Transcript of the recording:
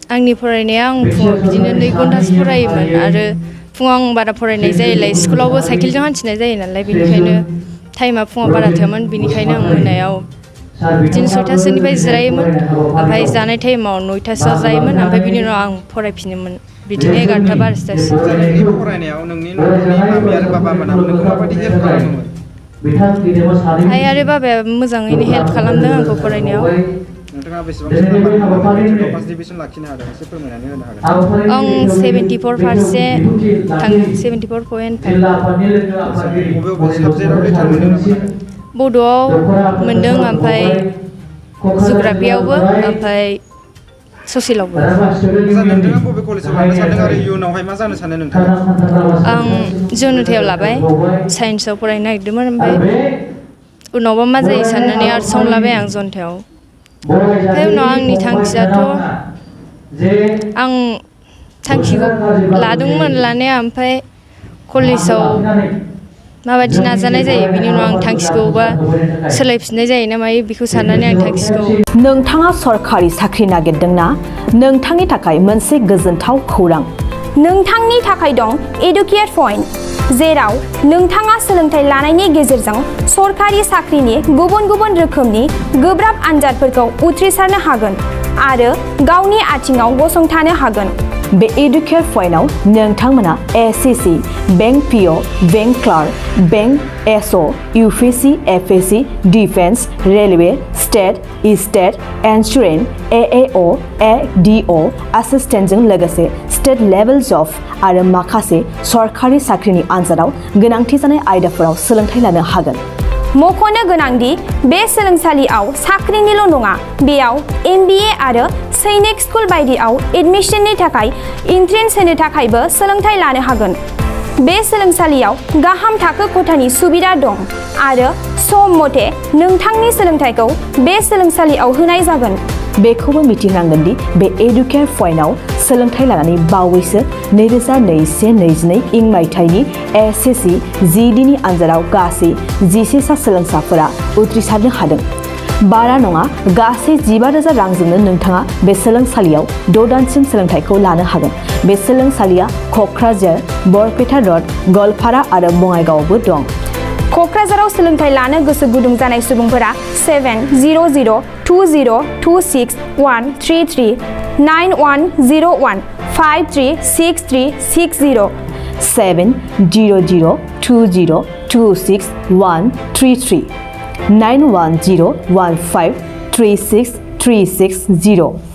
आंनि फरायनाया आं फुङाव बिदिनो 2 घन्टासो फरायोमोन आरो फुङाव आं बारा फरायनाय जायोलाय स्कुलावबो साइकेलजों हान्थिनाय जायो नालाय बेनिखायनो टाइमा फुङाव बारा थोआमोन बेनिखायनो आं मोनायाव बिदिनो 6टासोनिफ्राय जिरायोमोन ओमफ्राय जानाय टाइमाव 9टासोआव जायोमोन ओमफ्राय बिनि उनाव आं फरायफिनोमोन बिदिनो 11टा 12टासिम नोंनि फरायनायाव नोंनि न'खरनि मामि आरो बाबामोना नोंखौ माबायदि हेल्प खालामोमोन? आइ आरो बाबाया मोजाङैनो हेल्प खालामदों आंखौ फरायनायाव नोंथाङा बेसेबांसो नाम्बार मोननानै मेट्रिकआव फार्स्ट डिभिजन लाखिनो हादों एसे फोरमायनानै होनो हागोन? आं 74% 74.5 बबे साबजेक्टआव लेटार मोनदों ना मोनाखै? बड'आव मोनदों ओमफ्राय जुग्राफियावबो ओमफ्राय ससियेलावबो नोंथाङा बबे कलेजाव लानो सानदों आरो इयुनावहाय मा जानो सानो नोंथाङा? आं जनतायाव लाबाय साइन्सआव फरायनो नागिरदोंमोन ओमफ्राय उनावबा मा जायो साननानै आर्टसावनो लाबाय आं जनतायाव ओमफ्राय उनाव आंनि थांखियाथ' आं थांखिखौ लादोंमोन लानाया ओमफ्राय कलेजाव माबायदि नाजानाय जायो बिनि उनाव आं थांखिखौबा सोलायफिननाय जायो ना मायो बेखौ साननानै आं थांखिखौ नोंथाङा सरखारि साख्रि नागिरदोंना नोंथांनि थाखाय मोनसे गोजोनथाव खौरां नोंथांनि थाखाय दं एडुकेट पइन्ट जेराव नोंथाङा सोलोंथाइ लानायनि गेजेरजों सरखारि साख्रिनि गुबुन गुबुन रोखोमनि गोब्राब आनजादफोरखौ उथ्रिसारनो हागोन आरो गावनि आथिङाव गसंथानो हागोन बे एडुकेट पइन्टआव नोंथांमोना SSC bank PO bank clerk bank SO UPSC FSC defence railway state insurance AAO ADO एसिस्टेन्टजों लोगोसे स्टेट लेभेल जब आरो माखासे सरखारि साख्रिनि आनजादाव गोनांथि जानाय आयदाफोराव सोलोंथाइ लानो हागोन मख'नो गोनांदि बे सोलोंसालियाव साख्रिनिल' नङा बेयाव MBA आरो सैनिक स्कुल बायदियाव एडमिशननि थाखाय एन्ट्रेन्स होनो थाखायबो सोलोंथाइ लानो हागोन बे सोलोंसालियाव गाहाम थाखो खथानि सुबिदा दं आरो सम मथे नोंथांनि सोलोंथाइखौ बे सोलोंसालियाव होनाय जागोन बेखौबो मिथिनांगोन दि बे एडुकेट पइन्टआव सोलोंथाइ लानानै बावैसो 2021-22 मायथाइनि एसएससि जिडिनि आनजादाव गासै 11 सा सोलोंसाफोरा उथ्रिसारनो हादों बारा नङा गासै 15,000 रांजोंनो नोंथाङा बे सोलोंसालियाव 6 दानसिम सोलोंथाइखौ लानो हागोन बे सोलोंसालिया क'क्राझार बरपेटा रड गवालपारा आरो बङाइगावआवबो दं क'क्राझाराव सोलोंथाइ लानो गोसो गुदुं जानाय सुबुंफोरा 70020261133 9101 536360 70020261133 9101536360